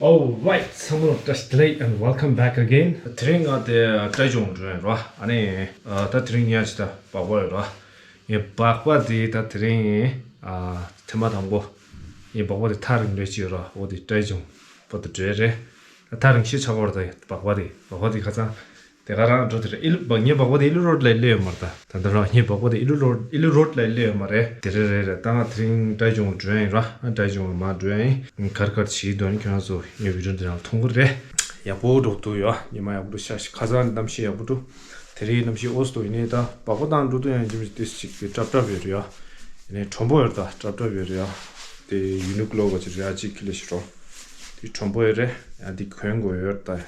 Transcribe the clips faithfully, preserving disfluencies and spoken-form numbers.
Alright, ཚང་མ་ལ་བཀྲ་ཤིས་བདེ་ལེགས། And welcome back again. དེ་རིང་ང་དེ་ཏྲའི་ཇུང་འགྲོ་ཡིན་ར། ཨ་ནི་ད་དེ་རིང་ཉལ་ཆེ་ད་སྦག་སྦག་ཡོད་ར། ངའི་སྦག་སྦག་དེ་ད་དེ་རིང་ཐེངས་མ་དང་པོ། ངའི་སྦག་སྦག་དེ་ཐག་རིང་རེ་ཅིག་ཡོད་ར། འོ་དེ་ཏྲའི་ཇུང་བར་དུ་འགྲོ་ཡི་རེད། ད་ཐག་རིང་ཤོས་ཆགས་ཀྱི་ཡོད་རེད། ད་སྦག་སྦག་དེ་སྦག་སྦག་དེ་ཁ་སང་དེ་ག་རང་འགྲོ་དེ་རེད། ཨི་ལུ་སྦག་ངའི་སྦག་སྦག་དེ་ཨི་ལུ་རོཌ་ལ་སླེབས་ཡོད་མ་རེད་ད། ད་ལྟ་རང་ངའི་སྦག་སྦག་དེ་ཨི་ལུ་རོཌ་ཨི་ལུ་རོཌ་ལ་སླེབས་ཡོད་མ་རེད། དེ་རེད་རེད་རེད། ད་ང་དེ་རིང་ཏྲའི་ཇུང་འགྲོ་ཡིན་ར། ཨ་ཏྲའི་ཇུང་ལ་མར་འགྲོ་ཡིན། གར་གར་བྱེད་འདོད་ནི་ཁྱོད་རང་ཚོ་ངའི་བི་ཌིའོ་འདི་ནང་མཐོང་གི་རེད། ཡག་པོ་འགྲོ་འདུག་ཡ། ཉི་མ་ཡག་པོ་འདུག་ཤག་ཤག་ཁ་སང་གནམ་གཤིས་ཡག་པོ་འདུག་དེ་རིང་གནམ་གཤིས་འོ་སི་འདུག་ཡིན་ནའི་ད་སྦག་སྦག་བཏང་འགྲོ་དུས་ཡང་ཡིན་གཅིག་མིན་གཅིག་ཏོག་ཙམ་སྲབ་སྲབ་ཡོད་རེད་ཡ། ཡིན་ནའི་དྲོན་པོ་ཡོད་རེད་ད། སྲབ་སྲབ་ཡོད་རེད་ཡ། དེ་ཡུ་ནི་ཀློ་ག་ཅིག་རེད་ཡ། གཅིག་ཁྱེར་ལ་ཞིག་རོགས། དེ་དྲོན་པོ་ཡོད་རེད་ཡ། འདི་གོན་དགོས་ཡོད་རེད་ད།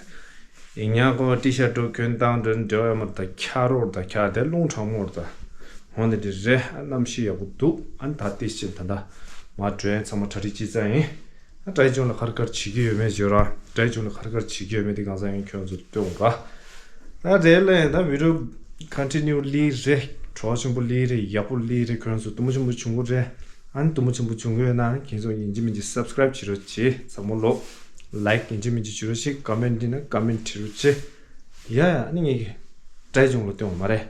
ཡིན་ཡང་ཁོ་ཊི་ཤར་འདྲ་གོན་བཏང་འདྲ་འབྲེལ་བ་ཡོད་མ་རེད་ད། འཁྱག་རོགས་རེད་ད། འཁྱག་དེ་རླུང་གྲང་མོ་རེད་ད། འོ་འདི་འདྲ་རེད། གནམ་གཤིས་ཡག་པོ་འདུག་ཨ་ནི་ད་ཏོག་ཙམ་ད་ལྟ་མར་འགྲོ་ཡིན། ཚང་མ་གྲ་སྒྲིག་བྱས་ཚར་ཡིན། ཨ་ཏྲའི་ཇུང་ལ་གར་གར་བྱེད་ཀྱི་ཡོད་མེད་བརྗོད་ར། ཏྲའི་ཇུང་ལ་གར་གར་བྱེད་ཀྱི་ཡོད་མེད་དེ་གང་ཟག་ཡིན་ཁྱོད་ཚོ་སྟོན་དགོས་ག་ད་རེད་ལ་ཡིན་ད་བི་ཌིའོ་ཀོན་ཊི་ནིའུ་ལི་རེད། བྲོ་བ་ཆེན་པོ་ལི་རེད། ཡག་པོ་ལི་རེད། ཁྱོད་ཚོ་འདུག་མ་ཆེན་པོ་བྱུང་གི་རེད། ཨ་ནི་འདུག་མ་ཆེན་པོ་བྱུང་གི་ཡོད་ན་ཁྱེད་ཚོ་ཡིན་གཅིག་མིན་གཅིག་སབ་སི་ཀ་རའིབ་བྱེད་རོགས་བྱེད། ཚང་མ་ལོ་ལའིཀ་ཡིན་གཅིག་མིན་གཅིག་བྱེད་རོགས་བྱེད། ཀོ་མེན་ཊི་ཡིན་ན་ཀོ་མེན་ཊི་བྱེད་རོགས་བྱེད། ཡ་ཡ། ཨ་ནི་ངས་ཀྱི་ཏྲའི་ཇུང་ལ་སྟོན་དགོས་མ་རེད།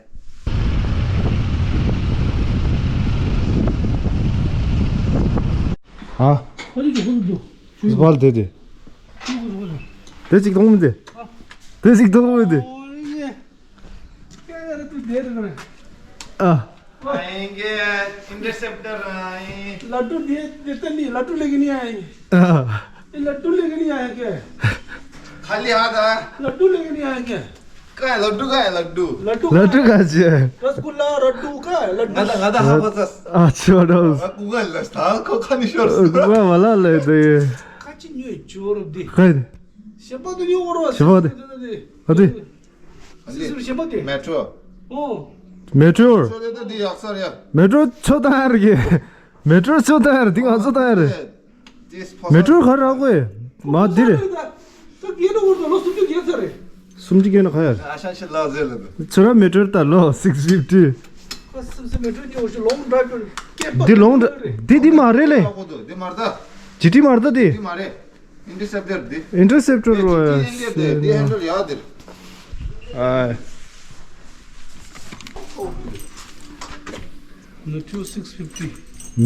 ཨ། ཨ་ནི་ཀྱི་ཧུ་ལུ་ཏུ། སི་པལ་དེ་དེ། དེ་ཅིག་མཐོང་མི་དེ། དེ་ཅིག་མཐོང་མི་དེ། ཨ། ཨ། ཨ་ཡིན་གྱི་ཨིན་ཊར་སེབ་ཊར་ཨ་ཡིན། लड्डू दिए देते नहीं, लड्डू लेके नहीं आएंगे। हाँ। ये लड्डू लेके नहीं आएंगे। खाली हाथ आ। लड्डू लेके नहीं आएंगे। कहाँ है लड्डू, कहाँ है लड्डू? लड्डू लड्डू कहाँ है? कहाँ से है? रसगुल्ला, लड्डू कहाँ है? लड्डू। गादा, गादा, हाँ, बस, बस। अच्छा, बस। अब गूगल लस्ता, को खानी शोर। गूगल वाला ले दे। काची न्यू चोर दे। खैर। शेपा तो न्यू करो। शेपा दे। दे, दे, दे। अरे। सिर शेपा दे। मेट्रो। ओ। मेट्रो। मेट्रो दे दे, अक्सर यार। मेट्रो छोटा है रे। मेट्रो छोटा है रे, दिखा छोटा है रे। मेट्रो घर आ गए। माँ धीरे। तो गेलो वो तो लो सुन के सर। སུམ་ཅུ་བརྒྱད་ན་ག་ཡར། ཨ་ཤ་ཤ་ལག་ཟེར་ལ། ཚུར་མེ་ཊར་ད་ལོ་སིག་སི་ཕིབ་ཊི། ཁོ་སུམ་སུམ་མེ་ཊར་ཉོ་ཞིག་ལོང་ཌ་རའིབ་ཀེ་པ། འདི་ལོང་ཌ་འདི་འདི་མ་རེད་ལེ། ཨ་ཁོ་ཚོ་འདི་མ་རེད་ད། ཇི་ཊི་མ་རེད་ད་འདི། འདི་མ་རེད། ཨིན་ཊར་སེབ་ཊར་འདི། ཨིན་ཊར་སེབ་ཊར་འདི་ཇི་ཊི་ཨེལ་ཡ་འདི། ཨ། ནུ་ཊུ་སིག་སི་ཕིབ་ཊི།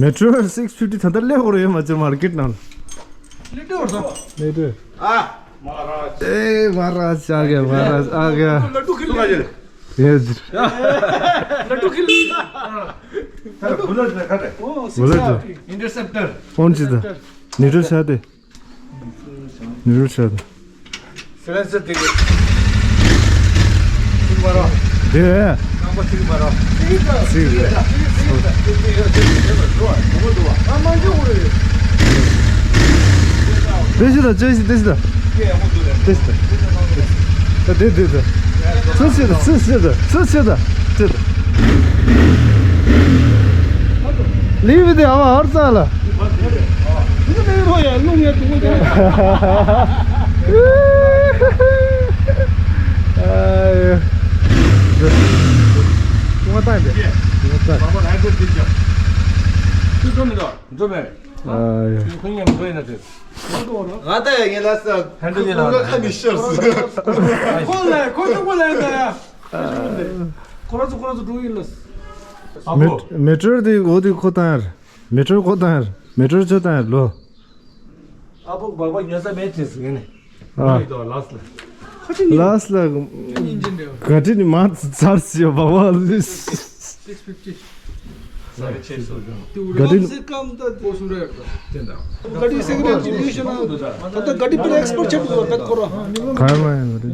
མེ་ཊར་སིག་སི་ཕིབ་ཊི་ད་ལྟ་སླེབས་ཡོད་རེད་མ་གཏོགས་མར་ཀེཊ་ནང་། སླེབས་ཡོད་རེད། ཨ། महाराज। ए महाराज आ गया, महाराज आ गया। लड्डू खिला। ये लड्डू खिला। बुलेट दिखा दे। ओ, बुलेट। इंटरसेप्टर। कौन सी था? न्यूट्रल से आते। ནུས་ཤ་དེ། སི་ལེན་སར་དེ་གི། ཐིག་མ་རོ། དེ། རྐང་པ་ཐིག་མ་རོ། ཐིག་རེད། དེ་ཤི་ད་ཅེ་ཤི་དེ་ཤི་ད། དེ་ཤི་ད། དེ་དེ་དེ། སུ་ཤི་ད་སུ་ཤི་ད་སུ་ཤི་ད་ཤི་ད། ལིབ་དེ་ཨ་མ་ཧར་ཙ་ལ། ང་ད་ཡ་ངས་ལ་ས་ཁོ་ཁ་མི་ཤོར་སོང་། ཁོ་ལ་ཁོ་ཚོ་ཁོ་ལ་ཡ། ཁོ་ར་ཚོ་ཁོ་ར་ཚོ་འགྲོ་ཡིན་ལ། མེ་མེ་ཊར་དེ་འོ་དེ་ཁོ་བཏང་ཡར། མེ་ཊར་ཁོ་བཏང་ཡར། མེ་ཊར་ཚོ་བཏང་ཡར་ལོ། ཨ་ཕོ་སྦག་སྦག་ཉོ་ས་མེད་ཅེས་ཟེར་ནས། ཨ། ལགས་ལ། ཁ་ཅིག་ཉོ། ལགས་ལ། ཉིན་ཅན་འདྲ་བ། ག་དྲི་ནི་མ་ཚར་སི་ཡོ་སྦག་སྦག་ལི། སིག་ཕིབ་ཊི། ག་དྲི། ག་དྲི་སེ་ཀམ་ད་པོ་སུ་རེ་ད་དེ་འདྲ། ག་དྲི་སེ་ཀམ་ད་ཡུ་ཤ་ན་ད་ད་ག་དྲི་པེ་ཨེག་སི་པར་ཆེད་དུ་ད་ཁོ་ར། ག་མ་ཡང་ག་དྲི།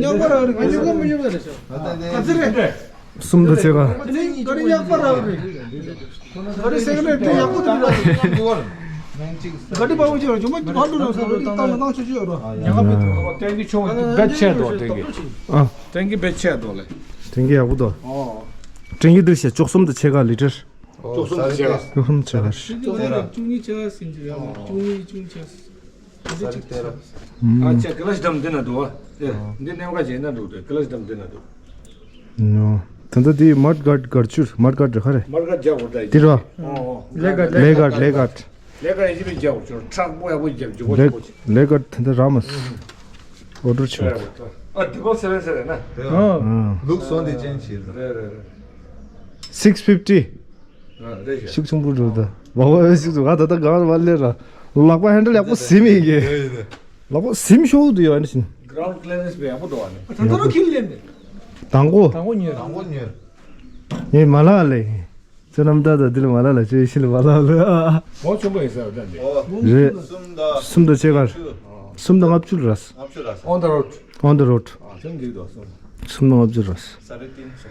ཉམས་པ་ར་རེ་ཉམས་པ་མི་ཉམས་པ་རེ་ཤ། ག་ཚི་རེ། གསུམ་དང་ཕྱེད་ཀ། དེ་ནས་ག་རེ་ཡག་པ་རག་རེད། ག་རེ་སེ་ཀོན་ཧེན་དེ་ཡག་པོ་དེ་རག་རེད། ག་རེ་པ་བོ་ཅིག་ར་ཇོ་མོ་ཧ་ལུ་ར་སོ་ར་ཏང་ལ་ཏང་ཆུ་ཆུ་ཡོད་ར། ཏན་གི་ཆུང་བེད་ཆད་དོ་ཏན་གི། ཨ། ཏན་གི་བེད་ཆད་དོ་ལེ། ཏན་གི་འདིར་བྱས་བཅུ་གསུམ་དང་ཕྱེད་ཀ་ལི་ཊར། བཅུ་གསུམ་དང་ཕྱེད་ཀ། བཅུ་གསུམ་ཕྱེད་ཀ། བཅུ་གཉིས་ཕྱེད་ཀ་ཟིན་ཅིག་ཡ་མ་བཅུ་གཉིས་བཅུ་གཉིས་ཕྱེད་ཀ། ཨ་ཅེ་ཀི་ལ་ཤི་དམ་འདི་ན་འདུག་ཨ། འདི་གནས་ཀ་ཅེ་ན་འདུག་ཏེ་ཀི་ལ་ཤི་དམ་འདི་ན་འདུག་ཉོ། ད་ལྟ་འདི་མཌ་གཱཌ་གཱར་ཅུར་མཌ་གཱཌ་རེད་ཁ་རེད། མཌ་གཱཌ་རྒྱག་དགོས་ད་འདི་ར། ལེ་གཱཌ་ལེ་གཱཌ་ལེ་གཱཌ། ལས་ཀ་ཡིན་པའི་རྒྱབ་ཆོར་ཁྲག་པོ་ཡག་པོ་རྒྱབ་འཇུག་པོ་ལས་ཆོག་པོ་ཆེ། ལས་ཀ་དེ་འདྲ་རག་མ་སོང་། ཨོ་ཌར་ཆོག་ཨ་དེ་པོ་སེ་བེན་སེ་བེན་ན། ཨ། ལུགས་སོང་དེ་ཅན་ཆེ། རེད་རེད་རེད། six fifty། ཨ་རེད་ཤག་ཤུགས་ཆེན་པོ་འགྲོ་ད། མ་བ་ཤུགས་ཆེན་ང་ད་ལྟ་གང་ལ་མ་སླེབས་ར། ལག་པ་ཧན་ཌལ་ཡག་པོ་ཟིན་མི་ཡིན་གི། ལག་པ་ཟིན་ཤོག་དུ་ཡོད་ནི་ཤིན། གྷ་རའུན་ཌི་ཀི་ལི་ཡར་ནེ་སི་པས་ཡག་པོ་འགྲོ་བ་ནི། ད་ལྟ་རུ་ཁྱེར་སླེབས་ནས། དང་པོ། དང་པོ་ཉོས། དང་པོ་ཉོས། ངས་མ་ལགས་ལས། ཚེ་རྣམ་ཐར་དང་འདི་ལ་མ་ལགས་ལ་ཅོས་ཤིན་ལ་མ་ལགས་ལ། མོ་ཆུང་པོ་ཡིན་ས་རེད་ད་འདི། ཨོ། རེད། གསུམ་དང་གསུམ་དང་ཕྱེད་ཀར། གསུམ་དང་ལྔ་བཅུ་ར། ལྔ་བཅུ་ར། On the road. On the road. ཨ་ཐེངས་འགྲིག་འདུག་གསུམ། གསུམ་དང་ལྔ་བཅུ་ར། ས་རེ་ཏིན་སོ།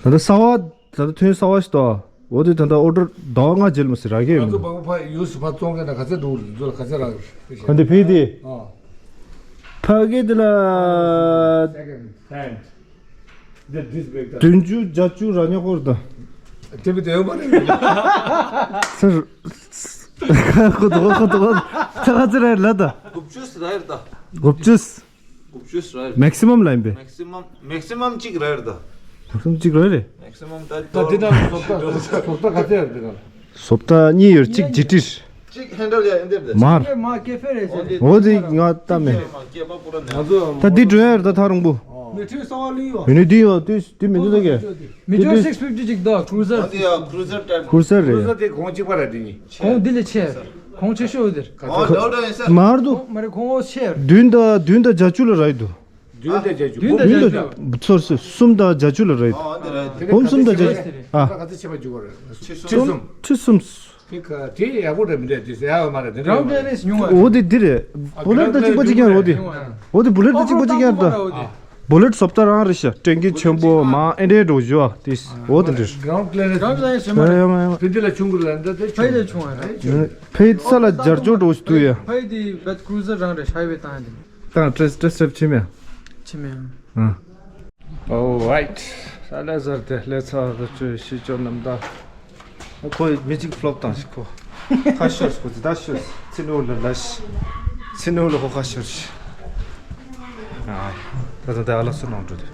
ད་ལྟ་གསར་པ། ད་ལྟ་ཐོན་གསར་པ་ཞིག་འདུག་འོ་དེ་ད་ལྟ་ཨོ་ཌར་ཟླ་བ་ལྔ་རྗེས་ལ་མ་ཟིན་རག་གི་ཡོད་མི་འདུག་ང་ཚོ་བ་ཕ་ཡུ་སུ་ཕ་བཙོང་མཁན་ན་ག་ཚད་འགྲོ་གི་རེད། ཚོ་ལ་ག་ཚད་རག་གི་རེད། ག་འདི་ཕི་དེ། ཨ། ཕ་གི་དེ་ལ། Second hand. That this big. བདུན་ཅུ་བརྒྱད་ཅུ་ར་ཉོ་གོ་ར་ད། དེ་བི་དེ་ཡོད་མ་རེད། སར། ཁོ་ཐོག་ཁོ་ཐོག་ཚ་ཁ་ཚ་ར་ལ་ད། དགུ་བཅུ་ར་ད། དགུ་བཅུ། དགུ་བཅུ་ར། མེག་སི་མམ་ལ་ཡིན་པས། མེག་སི་མམ་མེག་སི་མམ་གཅིག་ར་ད། མེག་སི་མམ་གཅིག་ར་རེད། མེག་སི་མམ་ད་ད་འདི་ན་བཟོ་ལྟ་བཟོ་ལྟ་ག་ཚད་རེད་འདི་ན། བཟོ་ལྟ་གཉིས་ཡོད། གཅིག་ཇི་ཊི་རེད། གཅིག་ཧན་ཌལ་ཡ་ཨེ་འདེབས་དེ། མར། མ་སྐྱེ་ཕེ་རེད་ཟེར། འོ་དེ་ང་ལྟ་མེད། ང་ཚོ་ད་འདི་འགྲོ་ཡ་རེད་ད་ཐག་རིང་པོ། མི་ཁྲི་གསར་པ་ལུས་ཡོད། ཡོད་ནི་འདི་ཡོད་དུས་འདི་མི་འདུག་ད་གས། མི་ཁྲི་six fifty གཅིག་ད་ཀྲུ་ཟར། འདི་ཡ་ཀྲུ་ཟར་ཊའིབ། ཀྲུ་ཟར་རེད། ཀྲུ་ཟར་དེ་གོང་གཅིག་པ་རེད་དེ་གཉིས། གོང་འདི་ལས་ཆེ། གོང་ཆེ་ཤོས་འོ་དེར། ཨོ་ལོ་ལོ་ཡིན་ས། མར་འདུག་མ་རེད་གོང་འོ་ཆེ། བདུན་དང་བདུན་དང་བརྒྱད་ཅུ་ལ་རག་འདུག་བདུན་དང་བརྒྱད་ཅུ། བདུན་དང་བརྒྱད་ཅུ། སོར་སོར་གསུམ་དང་བརྒྱད་ཅུ་ལ་རག་འདུག་ཨོ་འདི་རེད། འབུམ་གསུམ་དང་བརྒྱད་ཅུ། ཨ། ད་ག་ཚོད་ཆེ་བ་འཇུག་པ་རེད། ཁྲི་གསུམ། ཁྲི་གསུམ། དེ་ག་དེ་ཡག་པོ་རེད་མི་འདྲ་དེ་ཟེར་ཡག་ཡོད་མ་རེད་དེ་འདྲ་ཡོད་མ་རེད། འོ་དེ་འདི་རེད། བུ་ལེཊ་དང་གཅིག་པ་གཅིག་རྐྱང་རེད། འོ་དེ། འོ་དེ་བུ་ལེཊ་དང་གཅིག་པ་གཅིག་རྐྱང་རེད། བུ་ལེཊ་བཟོ་ལྟ་རང་རེད་ཤག་སྤྲིན་གྱི་ཆེན་པོ་མ་ཨེ་འདྲའི་འགྲོ་བཞུ་བ་དེ། འོ་དེ་འདྲ་རེད། གྷ་རའུན་ཌི་ཀི་ལི་ཡར་ནེ་སི་ཡོད་མ་རེད། ཕི་དེ་ལ་ཆུང་གི་ལ་འདྲ་དེ་ཕ་ཡི་ལ་ཆུང་བ་རེད། ཕ་ཡི་ས་ལ་སྦྱར་ཅོག་འགྲོ་བཞུ་དུ་ཡ། ཕ་ཡི་དེ་བེད་ཀྲུ་ཟར་རང་རེད། ཧའི་ཝེ་བཏང་ཡ་དེ། དང་ཊེ་སི་ཊེ་སི་ཊེབ་ཕྱི་མ། ཕྱི་མ། ཨ། All right. ས་ལ་ཟར་དེ་ལས་ཚ་བ་ཆུ་ཤི་ཅོ་རྣམ་དག་ཁོ་མི་གཅིག་ཕློབ་བཏང་ཞིག་ཁོ། ཁ་ཤོར་ཁོ་ཅི་ད་ཤོར། ཚི་ནུ་ལ་ལ་ཤི། ཚི་ནུ་ལ་ཁོ་ཁ་ཤོར་ཤི། ཨ། ད་ད་ད་ཨ་ལ་སུ་ནང་འགྲོ་དེ།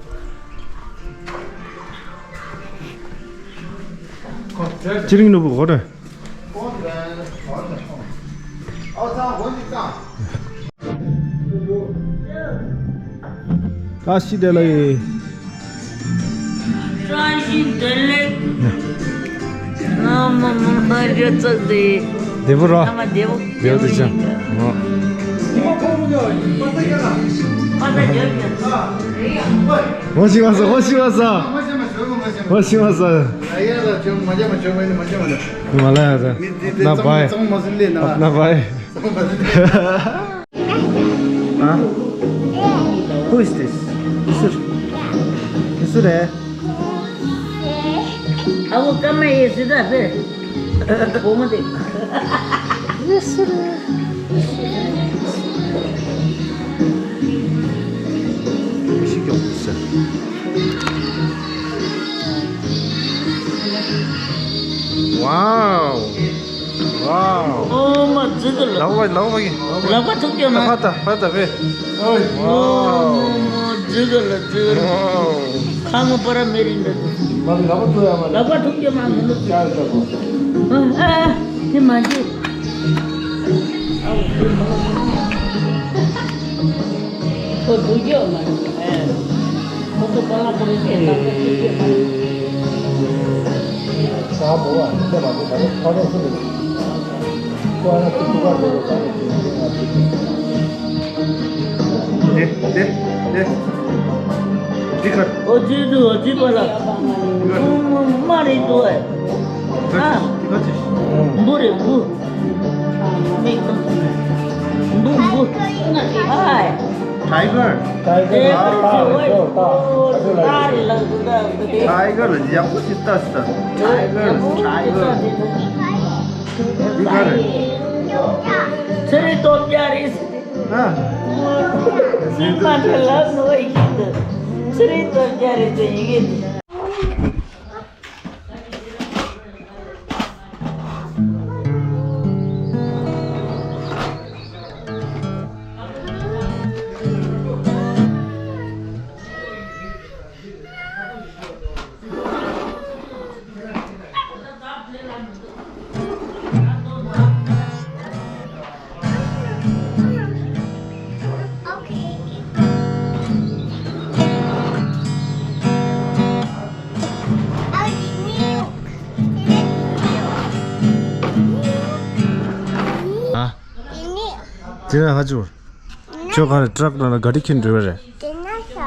ཅི་རིང་ནུ་བུ་གོ་དྲ། ཨ་ཤི་དེ་ལ་ཡི། བཀྲ་ཤིས་བདེ་ལེགས། ང་མ་མ་མ་རྒྱ་ཚ་དེ། བདེ་པོ་ར། ང་མ་བདེ་པོ། བདེ་པོ་དེ་ཅང་། ང་ཤི་མ་ས། ང་ཤི་མ་ས། ང་ཤི་མ་ས། མ་ལ་ཡ་ས། ན་བའི། ན་བའི། ཨ། Who is this? སུ་རེད། སུ་རེད། ཨ་བོ་ཀ་མ་ཡེ་སི་ད་ཕེ། བུ་མོ་དེ། སུ་རེད། ཤི་ཀྱོག་སུ། Wow. Wow. ཨོ་མ་ཛི་ག་ལ། ལག་པ་ལག་པ་གི། ལག་པ་ཐུག་ཀྱང་ན། ཕ་ད་ཕ་ད་བེ། ཨོ་མ་ཛི་ག་ལ་ཛི་ག་ལ། Wow. ཁ་ངོ་པ་ར་མེ་རིན་ད། ལག་པ་ཐུག་ཡ་མ། ལག་པ་ཐུག་ཀྱང་མ་ངོ་ནུ། ཨ་ཨ་དེ་མ་ཛི། ཁོ་ཐུག་ཀྱང་མ། ཁོ་ཚོ་པ་ལག་པ་རིན་ད་ལག་པ་ཐུག་ཀྱང་མ། ཨོ་ཅི་འདུག་ཨོ་ཅི་པ་ལགས། མ་རེད་འདུག་ཨ། འབུ་རེད་འབུ། འབུ་འབུ། ཧའི། Tiger. Tiger. Tiger. Tiger. Tiger. ཡག་པོ་ཞིག་ལྟ་ཞིག་ལྟ། Tiger. Tiger. འདི་ག་རེད། ཚེ་རིང་སྟོབས་རྒྱལ་རེད་ཟེར་ཏེ། ཨ། ཚེ་རིང་སྟོབས་རྒྱལ་རེད་ཟེར་ཡི་གེ་འདི། དེ་ན་ཧ་ཅུ། ཁྱོད་ག་རེ་ཊྲག་ནང་ལ་ག་རེ་འཁྱེར་འགྲོ་བ་རེད། དེ་ན་ཤ།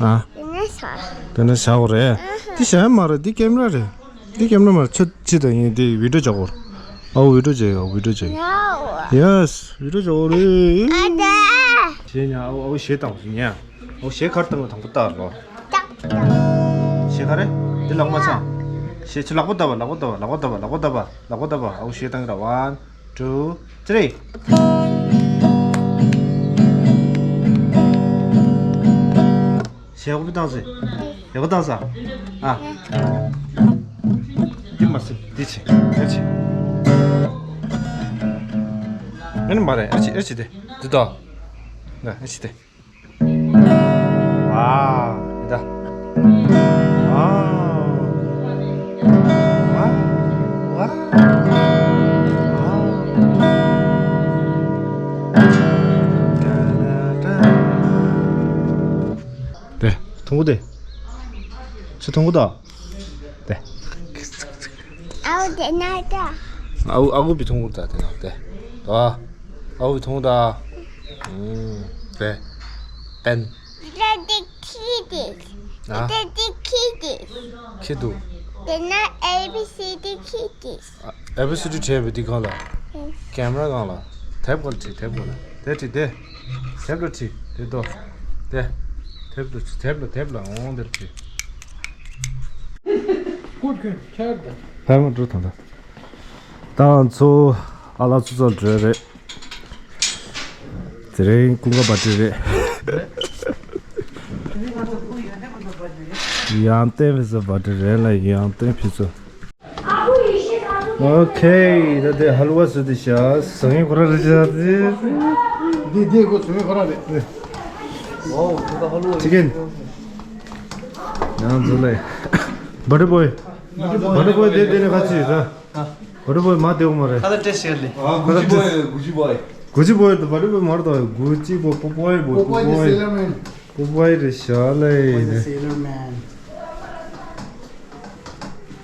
ཨ། དེ་ན་ཤ། དེ་ན་ཤ་བོ་རེད། ཨ་ཧ། འདི་ཤ་ཡ་མ་རེད། འདི་ཀེམ་ར་རེད། འདི་ཀེམ་ར་མ་རེད། ཁྱོད་ཅི་དང་ཡིན། འདི་བི་ཌིའོ་རྒྱག་གོ། ཨའུ་བི་ཌིའོ་རྒྱག་ཡོད། བི་ཌིའོ་རྒྱག་ཡོད། ཡེ་སི། བི་ཌིའོ་རྒྱག་གོ་རེད། ཨ་ད། ཞེས་ཉ་ཨའུ་ཨའུ་ཞེས་དང་ཞེས་ཉ། ཨའུ་ཞེས་ཁར་དང་དང་པོ་ལྟ་ལོ། ཞེས་ག་རེ། འདི་ལག་མ་ཚང་། ཞེས་ཁྱོད་ལག་པ་བརྡབ་པ། ལག་པ་བརྡབ་པ། ལག་པ་བརྡབ་པ། ལག་པ་བརྡབ་པ། ལག་པ་བརྡབ་པ། ཨའུ་ཞེས་དང་ར། ཝན། ཊུ། ཐི་རི། ཞེ་ཡག་པོ་བཏང་ཟེར། ཡག་པོ་བཏང་ས། ཨ། འདི་མ་ཟེར། འདི་བྱེད། འདི་བྱེད། ཨེ་ནི་མ་རེད། ཨེ་ཆི་ཨེ་ཆི་དེ། འདི་དོ། ན་ཨེ་ཆི་དེ། ཨ། ད། ཨ། ཨ། ཨ། དེ། ཐུང་གུ་དེ། ཆུ་ཐུང་གུ་དོ། དེ། ཨའུ་དེ་ན་ད། ཨའུ་ཨ་ཁུ་བི་ཐུང་གུ་ད་དེ་ན་དེ། ད། ཨའུ་བི་ཐུང་གུ་ད། ཨུམ། དེ། པེན། Daddy kitties. ཨ། Daddy kitties. ཁྱི་འདུག་དེ་ན་A B C D kitties. ཨ། A B C D བྲིས་པའི་འདི་གང་ལ། ཨུམ། ཀེམ་ར་གང་ལ། དེབ་གང་ལ་བྲིས། དེབ་གང་ལ། དེ་བྲིས་དེ། དེབ་ལ་བྲིས་དེ་དོ། དེ། དེབ་ལ་བྲིས། དེབ་ལ་དེབ་ལ་འོང་དེར་བྲིས། ཀུད་ཀུད་ཁྱེར་དང་། ཕར་མ་འགྲོ་དང་ད། ད་ང་ཚོ་ཨ་ལ་ཚོ་ཚོ་འགྲོ་རེད། དེ་རིང་ཀུན་དགའ་བར་ཐི་ཌེ་རེད། ཡང་བསྟན་ཕི་ཚོ་བར་ཐི་ཌེ་རེད་ལ། ཡང་བསྟན་ཕི་ཚོ། ཨོ་ཁེ། ད་དེ་ཧལ་ཝ་བཟོས་ཏེ་བཞག་བཟང་ངན་ཁོ་ར་རེ་བཞག་དེ། འདི་འདི་ཁོ་བཟང་ངན་ཁོ་ར་རེད། ཝའོ། ཅི་ཀེན། ཡང་འཛུལ་ལེ། བར་ཐི་ཌེ་བོའི། བར་ཐི་ཌེ་བོའི་དེ་དེ་ནས་ཁ་ཅིག་ར། བར་ཐི་ཌེ་བོའི་མ་དེ་འོ་མ་རེད། ཁ་ད་ཏྲེ་ཤེར་ལེ། ཨ། གུ་ཅི་བོའི། གུ་ཅི་བོའི། གུ་ཅི་བོའི་དེ་བར་ཐི་ཌེ་བོའི་མ་རེད་དོ། གུ་ཅི་བོ། པོ་པོའི་བོ། པོ་པོའི་དེ་སེ་ལར་མེན། པོ་པོའི་རེད་བཞག་ལེ། པོ་པོའི་དེ་སེ་ལར་མེན།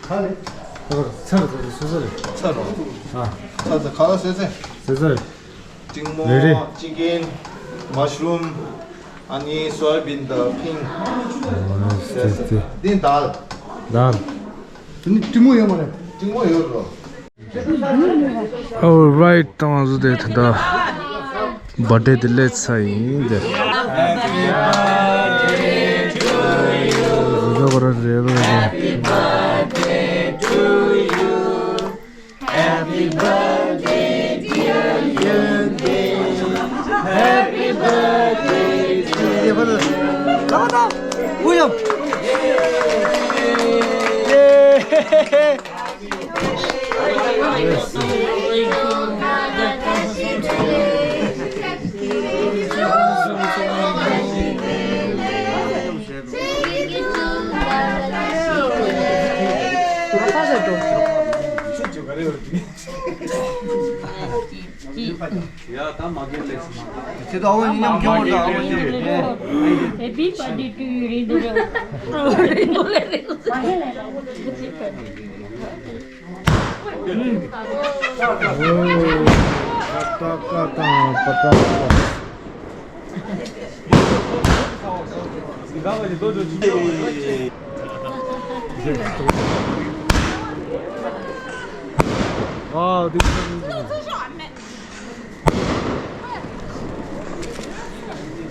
ཁ་ལེ། ཚར་ཚར་ཚར་ཚར་ཚར། ཚར་རོ། ཨ། ཚར་ཚར་ཁ་ལ་ཟེར་ཚེ། ཚར་ཚར། ཏིང་མོ། རེད་རེད། ཅི་ཀེན། མ་ཤ་རུམ། ཨ་ནི་སོ་ཡ་བིན་དང་ཕིང་། ཨ། ཟེར་ཟེར། ཟེར་ཟེར། འདི་དཱལ། དཱལ། དེ་ནི་ཏིང་མོ་ཡོད་མ་རེད། ཏིང་མོ་ཡོད་རོ། Alright། ད་ང་ཚོ་དེ་ད་ལྟ་བར་ཐི་ཌེ་དེ་སླེབས་ཚར་ཡིན་དེ། བཟོ་ལྟ་ཁོ་རང་རེད་རོ་རེད། Happy birthday to you.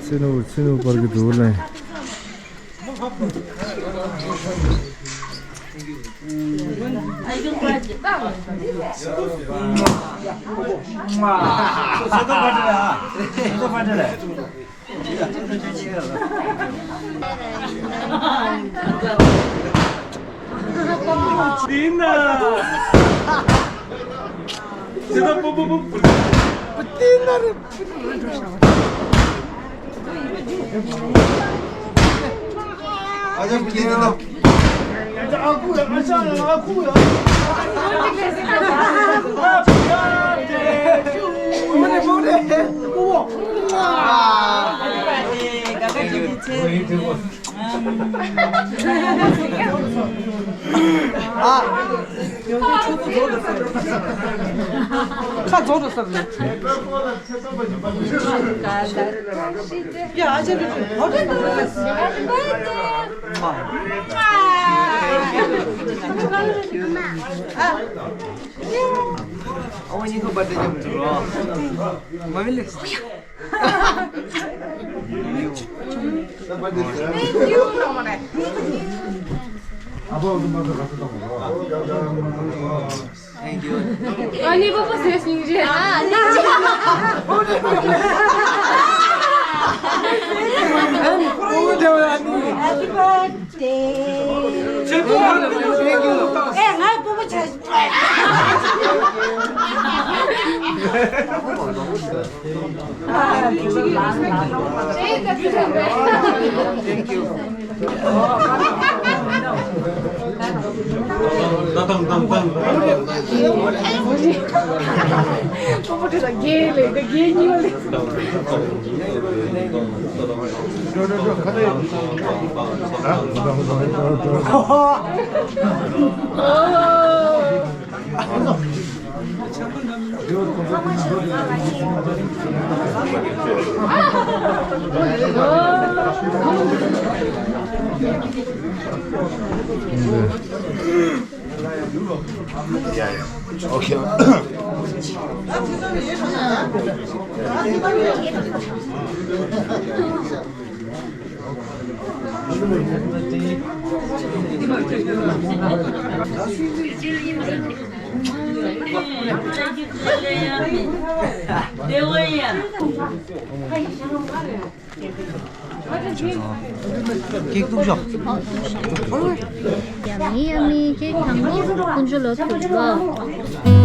ཚེ་ནུ་ཚེ་ནུ་པར་གི་འདུག་ལེ། ཨ། ཁ་རྫོགས་འགྲོ་ས་རེད། ཡ་ཨ་ཅེ་རེད། ཧོ་ཏེ་ཏེ་ཏེ། ཨ་ཝ་ཉི་ཁ་པར་ཏེ་ཉམ་ཚུ་རོ། མ་མི་ལེ། Thank you. ཨ་ནི་པོ་པོ་ཟེར་སྙིང་རྗེ། ཨ་ནི། Happy birthday. ཨེ་ང་པོ་པོ་བྱ། Okay. ཀེག་གཏུབ་ཤོག་ཡ་མི་ཡ་མི་ཀེག་དང་པོ་དཀོན་མཆོག་ལ་ཕུལ་ལོ།